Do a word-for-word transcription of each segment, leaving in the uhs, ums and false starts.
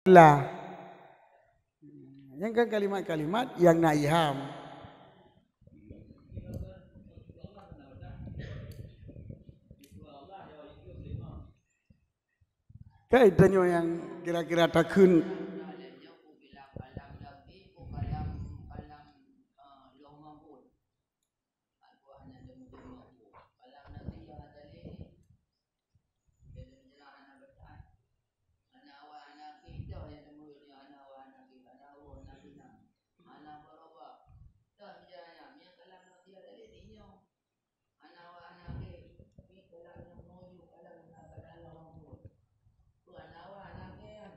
Lah. Nyang kan kalimat-kalimat nyang na iham. Kan tanyoe nyang kira-kira takheun.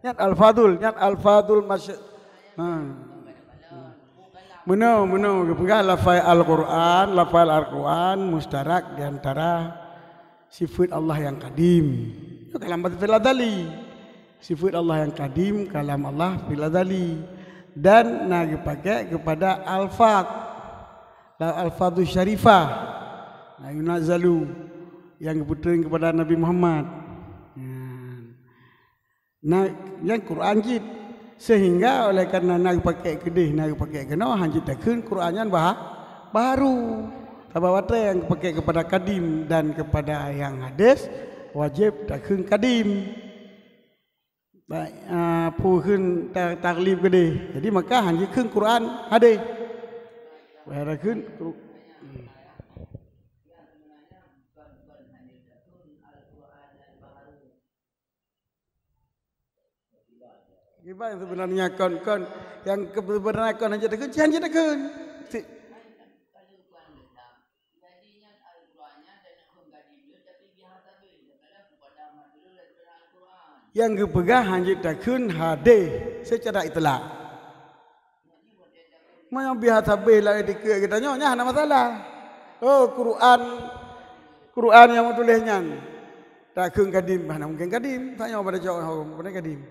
Nyan alfadul, nyan alfadul masy-, ha. Meunoe, meunoe geupeugah lafai Al-Qur'an, lafai Al-Qur'an mustarak di antara sifeut Allah nyang kadim. Nyoe kalam fi'il azali. Sifeut Allah nyang kadim, kalam Allah fi'il azali. Dan na geupakai kepada alfaz. La alfadhu syarifah. La yunazzalu. Nyang geupeutrön kepada Nabi Muhammad. Nyan. Na, nyan Quran cit. Sehingga oleh karena na geupakai keudeh, na geupakai keunoe, han jeuet takheun Quran nyan bah-, baru. Sabab watée nyang geupakai kepada kadim dan kepada nyang hadis, wajéb takheun kadim. Baik, ah, peue kheun ta-, taklif keudeh. Jadi maka han jeuet kheun Quran hadis. Wahai takheun Qur-, Kiban nyang seubeunarnya kon, kon, nyang ke-, seubeunarnya kon han jeuet takheun, han jeuet takheun. Si-, nyang geupeugah han jeuet takheun hadis seucara itlak. Meunyoe biasa beh lam dikeue geutanyoe, nyan hana masalah. Oh, Quran, Quran nyang meutuléh nyan takheun kadim, hana mungken kadim. Tanyoe pada cok ho, pada kadim.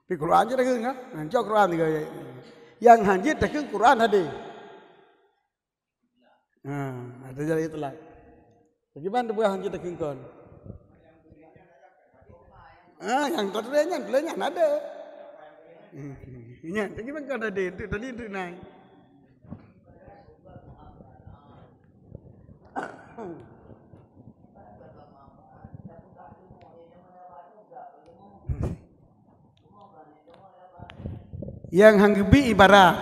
Tapi Quran jeuet takheun ka? Nah, cok Quran tiga ayat. Nyang han jeuet takheun Quran hadis. Ha, ada jadi itulah. Bagaimana tu han jeuet takheun kon? Ah, nyang tatuléh nyan, tuléh nyan ada. Nyan, tapi bang kon ada, tu tadi tu nai. Nyang han geubi ibarat.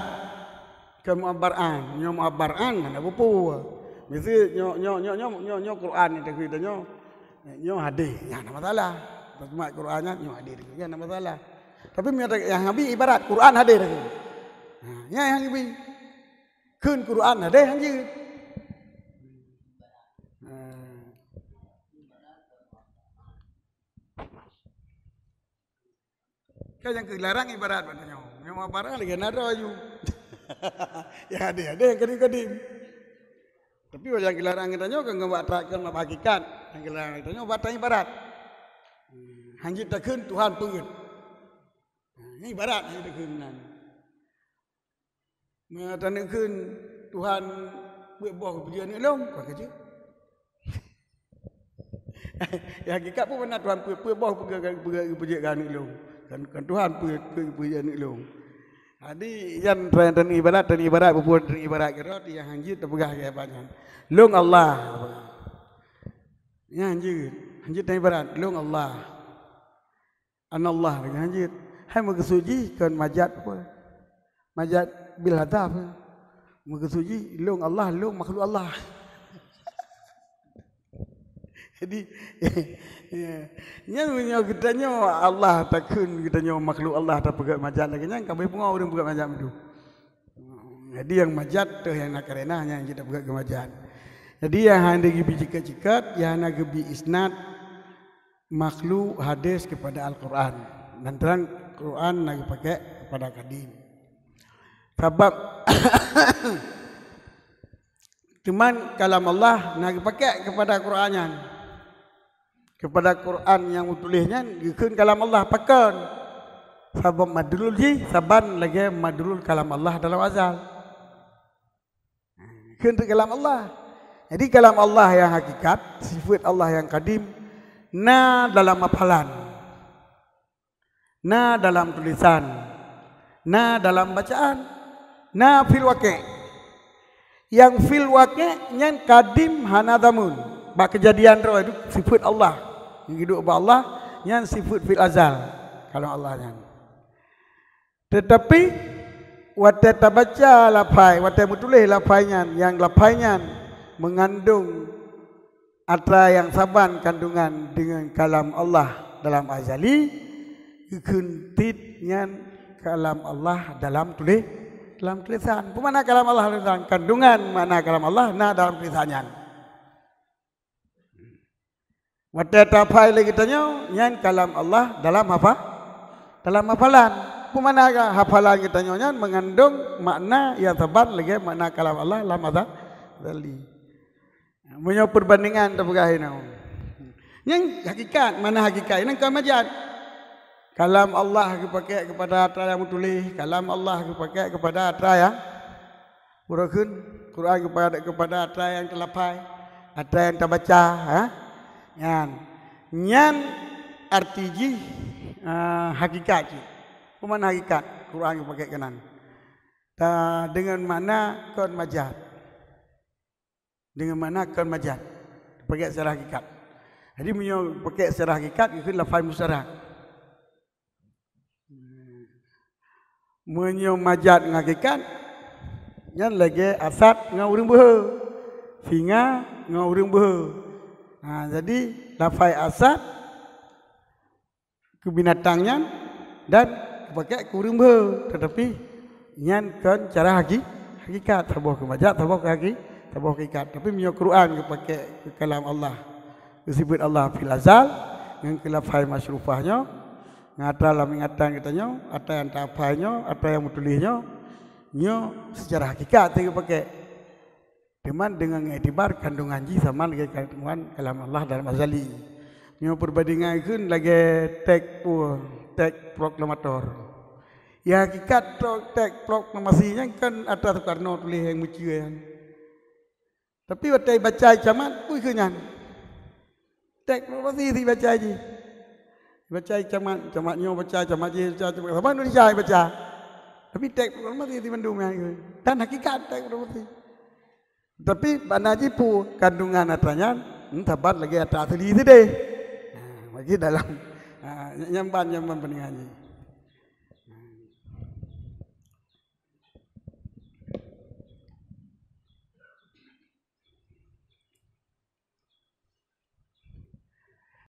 Kon mu'abbar'an, nyoe mu'abbar'an hana peue-peue. Miseu nyoe, nyoe, nyoe Quran ni takheun tanyoe. Nyoe hadis, nyan hana masalah. Teumat Quran nyan, nyoe hadis, nyan hana masalah. Tapi meunyoe nyang han geubi ibarat Quran hadis takheun. Ha, nyan nyang han geubi. Kheun Quran hadis han jeuet. Ha. Kan nyang keu larang ibarat bak tanyoe. Memang barang lagèe na droe aju. Nyang hadeh-hadeh, nyang kadim-kadim. Tapi nyang keu larang geutanyoe kan ngon bak tra-, kan bak hakikat. Nyang keu larang geutanyoe bak ibarat. Hmm, han jeuet takheun Tuhan peuet. Nah, nyan ibarat han jeuet takheun nan. Meunyoe taneuk kheun, "Tuhan peuet boh geupeujeuet aneuk lôn," kon ka jeuet. Ya, hakikat pun beuna Tuhan peuet, peuet boh geupeujeuet, geupeujeuet keu aneuk lôn. Kan, kan Tuhan peuet, peuet geupeujeuet aneuk lôn. Jadi, nyan tan-, taneuk ibarat, taneuk ibarat, peue-peue taneuk ibarat keudroe, nyang han jeuet tapeugah keu Tuhan nyan. "Lôn Allah." Nyan han jeuet. Han jeuet taneuk ibarat, "Lôn Allah." Anallah, han jeuet. Hai meukeusud jih kon majaz peue? Majaz bil hadaf. Meukeusud jih, lôn Allah, lôn makhluk Allah. Jadi, ya, nyan meunyoe geutanyoe Allah takheun geutanyoe makhluk Allah tapeugah majaz lagèe nyan, ka beungöh ureueng peugah majaz meudeh. Jadi nyang majaz teuh nyang na karena nyan jeuet tapeugah keu majaz. Jadi nyang hana geubi cikat-cikat, nyang hana geubi isnad, makhluk hadis kepada Al-Quran. Dan terang Quran na geupakai kepada kadim. Sabab teuma kalam Allah na geupakai kepada Quran nyan. Kepada Quran nyang meutuléh nyan geukheun kalam Allah pakon. Sabab madlul jih saban lagèe madlul kalam Allah dalam azal. Kheun teuk kalam Allah. Jadi kalam Allah nyang hakikat, sifeut Allah nyang kadim, na dalam hafalan. Na dalam tulisan, na dalam bacaan, na fil waqi'. Nyang fil waqi' nyan kadim hana zamun. Bak keujadian droe itu sifeuet Allah. Nyang hidup bak Allah, nyan sifeuet fil azal. Kalau Allah nyan. Teutapi, watée tabaca lafai, watée meutuléh lafai nyan, nyang lafai nyan meungandong atra nyang saban kandungan deungon kalam Allah dalam azali, geukheun cit nyan kalam Allah dalam tuléh, dalam tulisan. Peue makna kalam Allah dalam tulisan? Kandungan makna kalam Allah na dalam tulisan nyan. Watée tahafai lé geutanyoe, nyan kalam Allah dalam hafa-, dalam hafalan. Peue makna hafalan geutanyoe nyan meungandong makna nyang saban lagée makna kalam Allah lam azali. Meunyoe peubandingan tapeugah inoe. Nyang hakikat, makna hakikat, nyang kon majaz. Kalam Allah geupakék keupada atra nyang meutuléh, kalam Allah geupakék keupada atra nyang Urokeun Quran kepada, kepada atra nyang teulafai, atra nyang tabaca, ha? Nyan. Nyan arti jih, ah, hakikat jih. Peue makna hakikat Quran geupakék keunan? Ta, deungon makna kon majaz. Deungon makna kon majaz. Pakék secara hakikat. Jadi, meunyoe pakék secara hakikat, geukheun lafai musyarak. Meunyoe majaz ngon hakikat, nyan lagée asad ngon ureuëng beuhe, singa ngon ureuëng beuhe. Ha, jadi, lafai asad keu binatang nyan dan geupakék keu ureuëng beuhe, teutapi nyan kon cara haki-, hakikat, saboh keu majaz, saboh keu haki-, saboh hakikat. Tapi meunyoe Quran geupakék keu kalam Allah, keu sifeuet Allah fil azal, ngon keu lafai masyrufah nyoe, ngon atra lam ingatan geutanyoe, atra nyang tahafai nyoe, atra nyang meutuléh nyoe, nyoe seucara hakikat teuh geupakék. Teuma deungon iktibar kandungan jih sama lagée kandungan kalam Allah dalam azali. Nyoe peubandingan kheun lagée teks, teks proklamator. Ya, hakikat tro-, teks proklamasi nyan kan atra Soekarno tuléh nyang meucue nyan. Tapi watée baca camat, ui keu nyan. Teks proklamasi si baca jih. Baca camat, camat nyoe baca, camat jih baca, camat saban Indonesia baca. Tapi teks proklamasi si mandum nyan. Dan hakikat teks proklamasi. Tapi makna jih peue kandungan atra nyan, hmm, saban lagée atra asli sideh. Ha, bagi dalam, ha, nyang ban, nyang ban peuninghan jih.